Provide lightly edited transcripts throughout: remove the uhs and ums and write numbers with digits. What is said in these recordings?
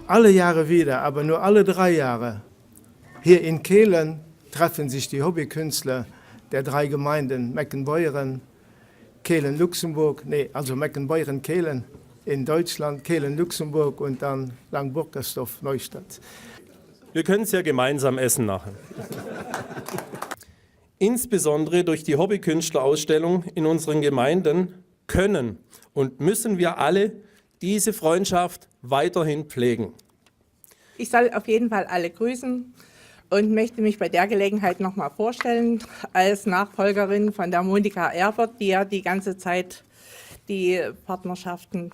Alle Jahre wieder, aber nur alle drei Jahre. Hier in Kehlen treffen sich die Hobbykünstler der drei Gemeinden Meckenbeuren, Kehlen Luxemburg, nee, also Meckenbeuren Kehlen in Deutschland, Kehlen Luxemburg und dann Langburkersdorf Neustadt. Wir können es ja gemeinsam essen nachher. Insbesondere durch die Hobbykünstlerausstellung in unseren Gemeinden können und müssen wir alle diese Freundschaft weiterhin pflegen. Ich soll auf jeden Fall alle grüßen und möchte mich bei der Gelegenheit noch mal vorstellen als Nachfolgerin von der Monika Erbert, die ja die ganze Zeit die Partnerschaften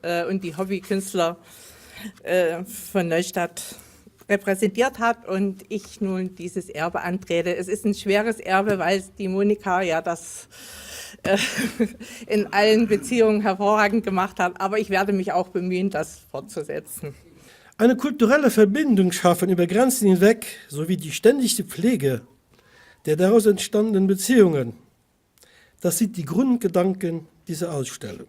äh, und die Hobbykünstler äh, von Neustadt repräsentiert hat und ich nun dieses Erbe antrete. Es ist ein schweres Erbe, weil die Monika ja das äh, in allen Beziehungen hervorragend gemacht hat, aber ich werde mich auch bemühen, das fortzusetzen. Eine kulturelle Verbindung schaffen über Grenzen hinweg sowie die ständige Pflege der daraus entstandenen Beziehungen. Das sind die Grundgedanken dieser Ausstellung.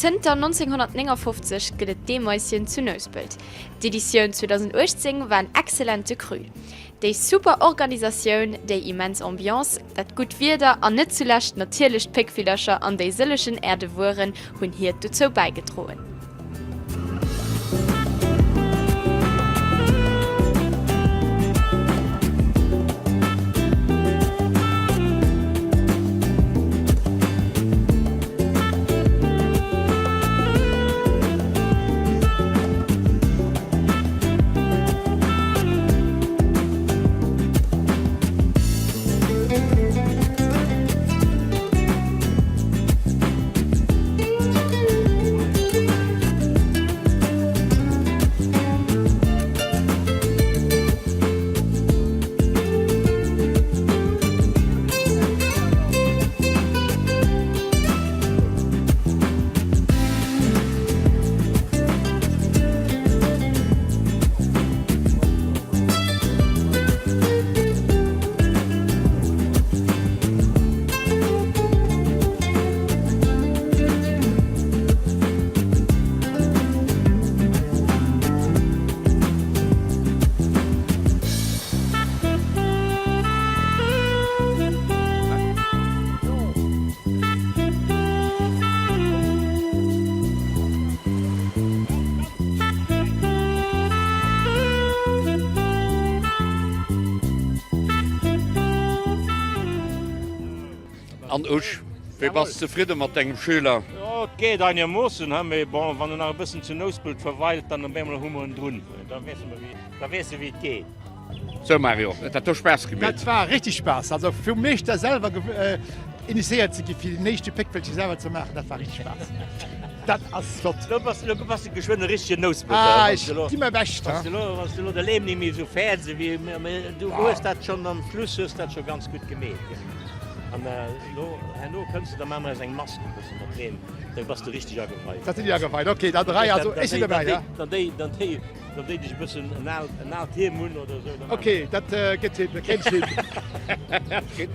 Zënter 1959 gëtt et d'Eemaischen zu Nouspelt. D'Editioun 2018 war en excellente Cru. Déi super Organisatioun, déi immens Ambiance, dat gutt Wieder an net zulescht natierlech d'Péckvillercher an déi sëllechen Äerdewueren hunn hiert dozou bäigedroen. An Usch, wéi bass zefridde mat dengem Schüler? Jo, et geet einermoossen, he, mee bon, wann en nach e bëssen zu Nouspelt verweilt, dann op eemol hu mer en drun, da weess e wéi et geet. Sou Mario, huet dat do Spaass gemeet? Dat war richteg Spaass. Also vum Meeschter selwer initiéiert ze gi fir den éischte Péckwëllche selwer ze maachen, dat war richteg Spaass. Dat ass flott. Lo bass lo bass de geschwënn e richtegen Nouspelter. Ah, ech gi mäi Bescht. Wanns de lo, wanns de lo de Leem ni méi esou fäerts ewéi, mä du hues dat schonn am Schluss hues dat scho ganz gutt gemeet, gell. An lo herno kënns de, da maache mer eis eng Mask e bësse mat Leem, da bass de richteg ageweit. Da sinn ech ageweit, ok, da dräi, also ech sinn dobäi, ja. Dann déi, dann déi. Dann déi dech e bëssen en aalt, en aalt Hiem hunn oder esou. Ok, dat gëtt hin, dat kréien ech hin.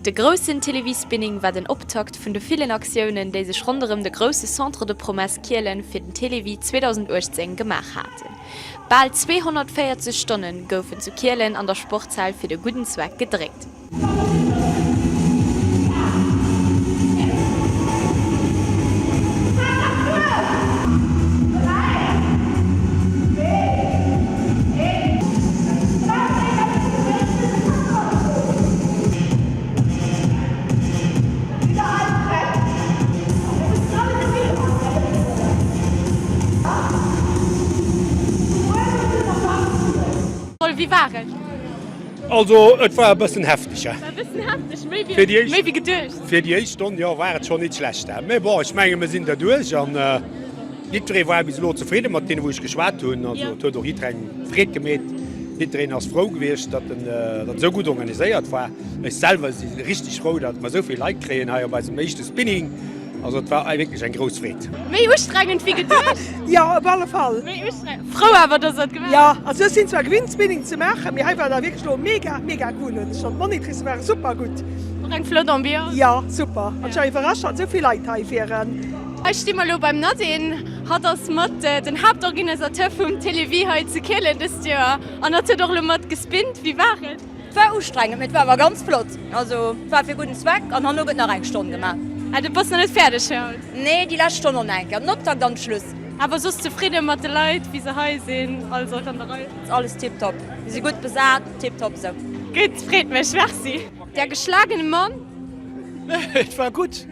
De groussen Télévie Spinning war den Optakt vun de villen Aktiounen, déi sech ronderëm de grousse Centre de Promesses Kielen fir den Télévie 2018 gemaach haten. Bal 240 Stonne goufen zu Kielen an der Sportshal fir de gudden Zweck gedréckt. Wéi war et? Also et war e bëssen hefteg, he. War e bëssen hefteg, méi Fir déi wéi, éischt, méi wéi geduecht. fir déi éischt Stonn, jo, war et schonn nit schlecht, he. Mee bon, ech menge mir sinn derduerch an jiddweree war bis elo zefridde mat deene wou ech geschwat hunn. Also et huet och jidderengem Freed gemeet. Jiddereen ass frou gewiescht, datt en, datt esou gutt organiséiert war. Ech selwer si richteg frou, datt mer esou vill Leit kréien hei op eisem éischte Spinning. Also et war wierklech eng grouss Freed. Méi ustrengend wéi geduecht? Jo, op alle Fall. Méi ustrengend. Frou awer, dass der et gemaach Jo, also ech sinn zwar gewinnt Spinning ze maachen, mee hei war dat wierklech elo mega, mega cool. Hunn ech schonn. D'Monitricë ware super gutt. Och eng flott Ambiance. Jo, super. An ech war iwwerrascht, datt esou vill Leit hei wieren. Hei sti mer elo beim Nadine. Hatt ass mat den Haaptorganisateur vum Télévie hei zu Kielen dëst Joer an hatt huet och elo mat gespinnt. Wéi war et? Et war ustrengend, mee et war awer ganz flott. Also et war fir gudden Zweck an herno gëtt nach eng Stonn gemaach. Ah, du bass nach net fäerdeg fir haut? Nee, déi lescht Stonn och nach eng Kéier, den Optakt an de Schluss. Awer soss zefridde mat de Leit, wéi se hei sinn, alles och an der Rei? Alles tiptop, mir si gutt besat, tiptop esou. Gutt, freet mech, merci. Der geschlagene Mann. Et war gutt.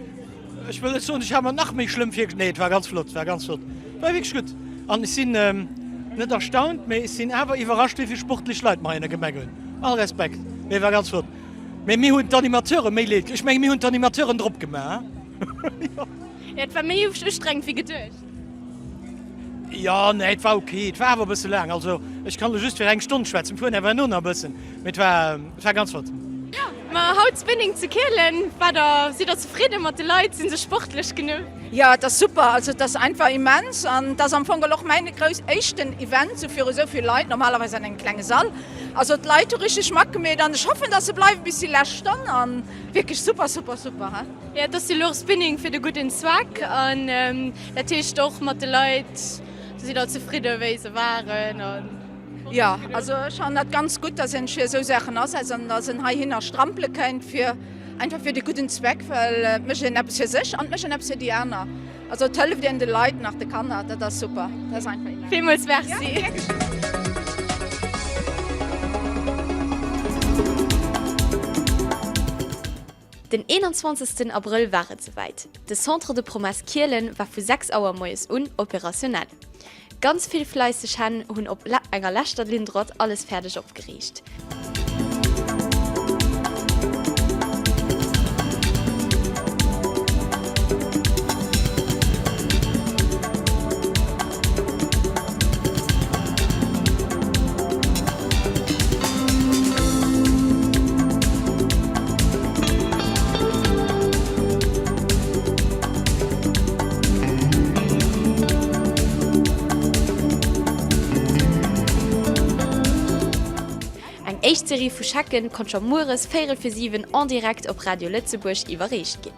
Ech wëll net soen, ech hat mer nach méi schlëmm virgestallt. Nee, et war ganz flott, war ganz flott. War wierklech gutt. An ech sinn net erstaunt, mee ech sinn awer iwwerrascht, wéi vill sportlech Leit mer hei an der Gemeng hunn. All Respekt. Nee, war ganz flott. Mee mir hunn d'Animateure méi leed. Ech menge mir hunn d'Animateuren drop gemaach. Jo, et war méi ustrengend wéi geduecht. Jo, nee, et war ok. Et war awer e bësse laang. Also, ech kann elo just fir eng Stonn schwätzen. Mir fueren awer herno nach e bëssen. Mee et war, et war ganz flott. Jo, ma haut Spinning zu Kielen, war der, sidd der zefridde mat de Leit? Sinn se sportlech genuch? Jo, et ass super. Also, et ass einfach immens an et ass am Fong och mäin grouss éischten Event sou viru sou vill Leit, normalerweis an engem klenge Sall. Also, d'Leit hu richteg matgemeet an ech hoffen, dass se bleiwe bis déi lescht Stonn an wierklech super, super, super, he. Jo, et ass jo elo och Spinning fir de gudden Zweck an dat heescht och mat de Leit, do sidd der zefridde wéi se waren an. Jo, also ech fannen dat ganz gutt, dass een sech fir esou Saachen asetzt an dass een heihinner strampele kënnt fir einfach fir de gudden Zweck, well et mécht een eppes fir sech an et mécht een eppes fir déi aner. Also et hëlleft een de Leit, nach de Kanner, dat ass super, dat ass einfach immens. Villmools Merci. Ja, gär geschéngt. Den 21 Abrëll war et souwäit, de Centre de Promesses Kielen war vu 6 Auer moies un opérationnel. Ganz vill fläisseg Hänn hunn op enger leschter Linn droite alles fäerdeg opgeriicht. Eng éischt Serie vu Schecken konnt scho mueres véierel fir 7 en direct op Radio Lëtzebuerg iwwerreecht ginn.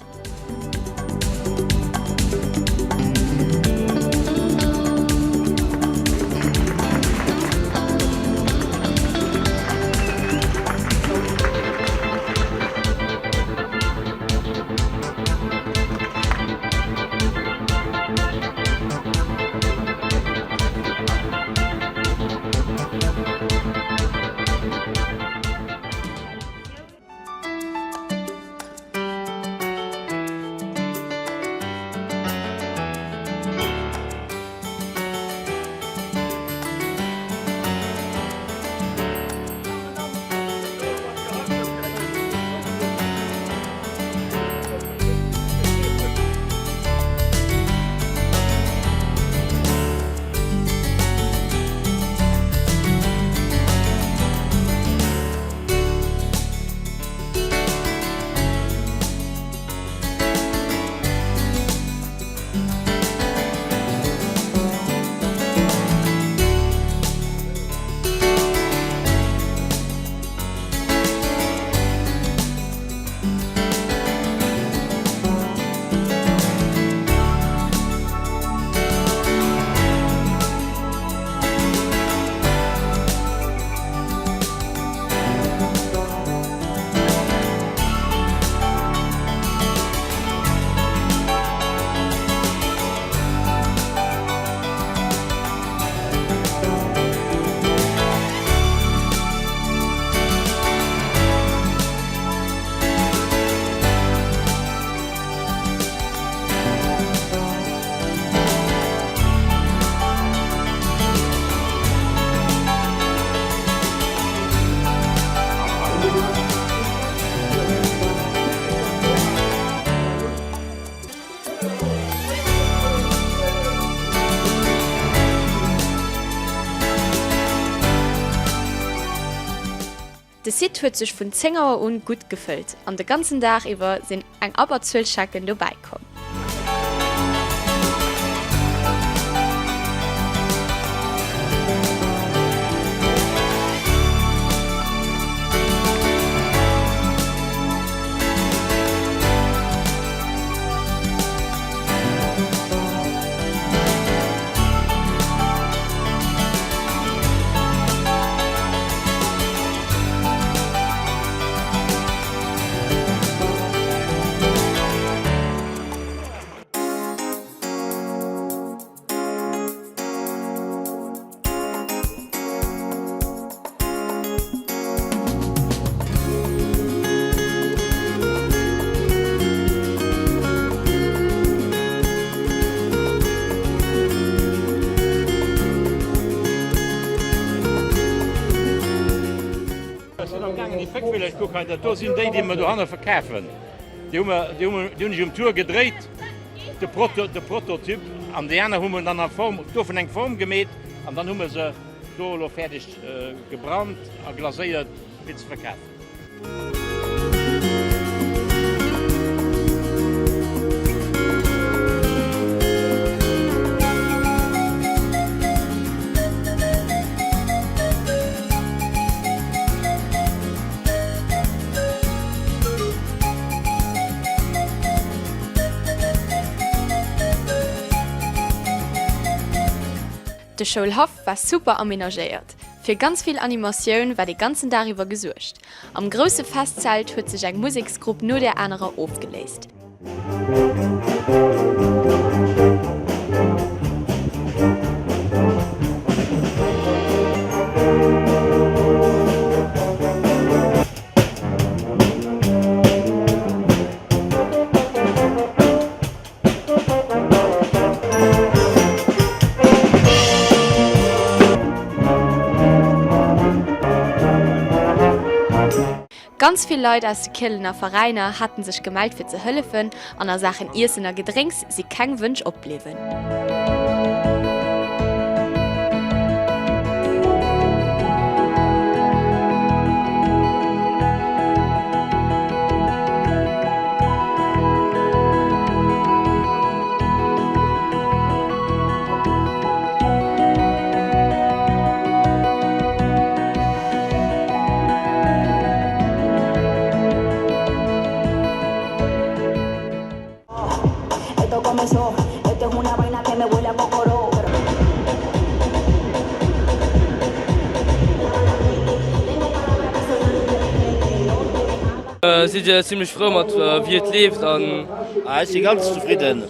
De Site huet sech vun 10 Auer un gutt gefëllt an de ganzen Dag iwwer sinn eng Abberzuel Schecken dobäi komm. Ech sinn am gaangen déi Péckvillech, kuck hei, dat do sinn déi, déi mer dohanne verkafen. Déi hu mer, déi hu mer, déi hunn ech um Tour gedréit, de Proto, de Prototyp, an déi aner hu mer dann a Form, dovun eng Form gemeet an dann hu mer se do elo fäerdeg gebrannt a glaséiert fir ze verkafen. De Schoulhaff war super amenagéiert. Fir ganz vill Animatioun war de ganzen Dag iwwer gesuergt. Am grousse Festzelt huet sech eng Museksgrupp no där anerer ofgeléist. Ganz vill Leit aus de Kielener Veräiner haten sech gemellt fir ze hëllefen an a Saachen Iessen a Gedrénks si keng Wënsch opbliwwen. Sidd Dir zimlech frou mat wéi et leeft an. Ech si ganz zefridden.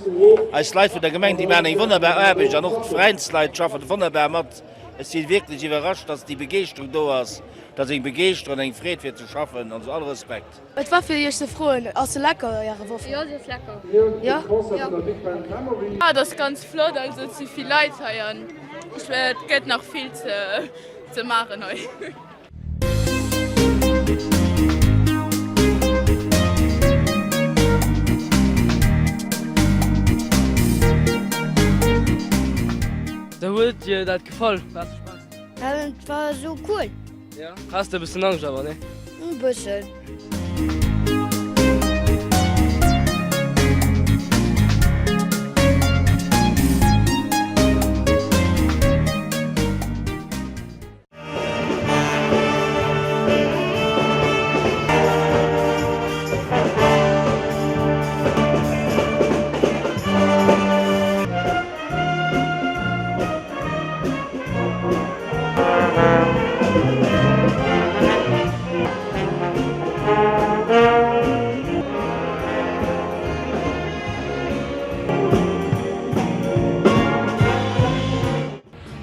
Eis Leit vun der Gemeng, déi maachen eng wonnerbar Aarbecht an och d'Veräinsleit schaffen wonnerbar mat. Ech si wierklech iwwerrascht, dass déi Begeeschterung do ass. Dat ass eng Begeeschterung an eng Freed fir ze schaffen. Also all Respekt. Et war fir iech ze froen, ass se lecker äre Woffel? Jo se ass lecker. Jo? Jo. Et ass ganz flott, also et si vill Leit hei an et gëtt nach vill ze maachen hei. Da huet dir dat gefall? War Spaass? Et war esou cool. Ja. Has de e bëssen Angscht awer, nee? E bëssen.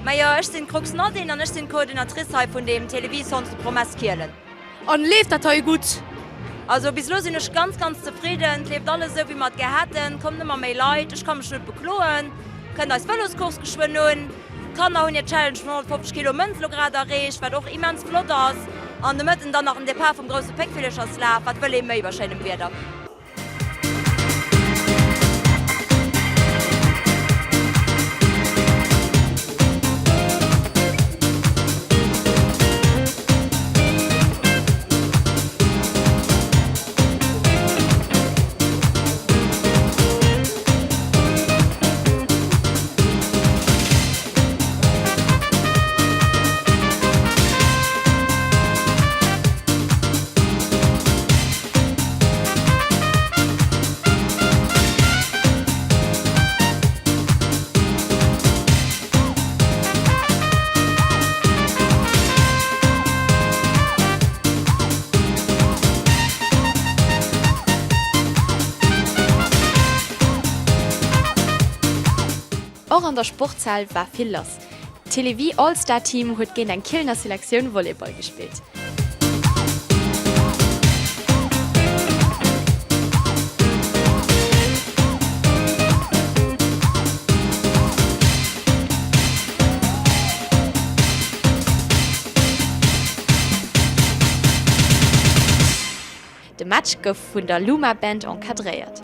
Majo, ech sinn d'Crux Nadine an ech sinn d'Coordinatrice hei vun deem Télévie Centre Promesse Kielen. An leeft dat hei gutt? Also bis elo sinn ech ganz ganz zefridden, et leeft alles esou wéi mer et gär hätten, kommen ëmmer méi Leit, ech ka mech net bekloen. Kënnt eis Vëloscourse geschwënn un, d'Kanner hunn hir Challenge vun 150 Kilo Mënz elo grad erreecht, wat och immens flott ass, an de Mëtten dann nach den Depart vum grousse Péckvillercherslaf, wat wëll ee méi bei schéinem Wieder. Och an der Sportshal war vill lass. D'Télévie All Star Team huet géint eng Kielener Selektioun Volleyball gespillt. De Match gouf vun der Luma Band encadréiert.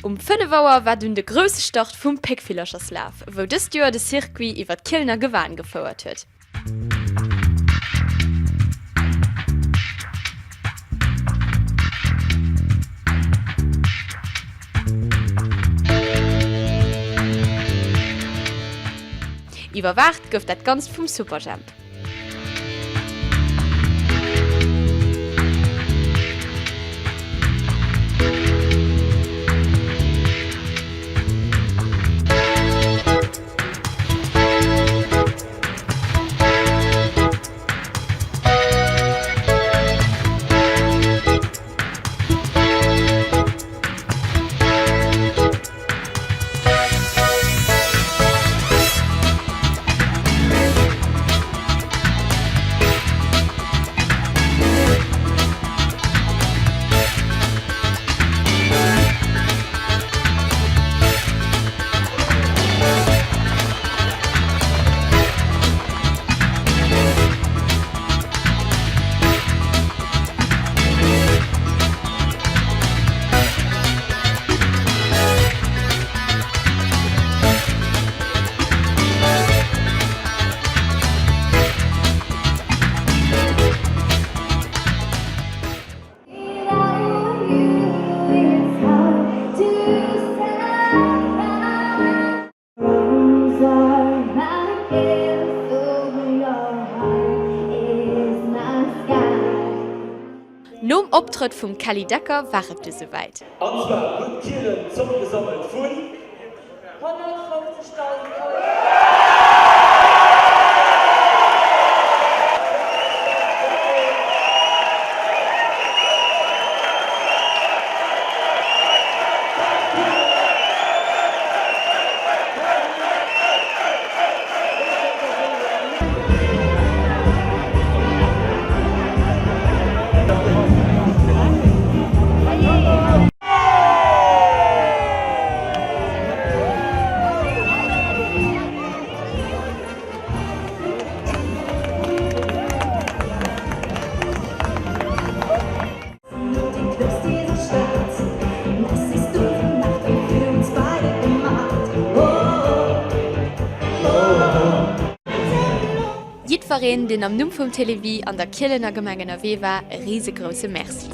Um 5 Auer war dunn de grousse Start vum Péckvillercherslaf, wou dëst Joer de Circuit iwwer d'Kielener Gewan gefouert huet. Iwwerwaacht gouf dat Ganzt vum Superjhemp. Nom Optrëtt vum Kelly Decker war et du souwäit. An zwar huet Kielen d'Zomm gesammelt vun. 150.000 Euro. Jiddwereen, deen am Numm vum Télévie an der Kielener Gemeng ënnerwee war, e risegrousse Merci.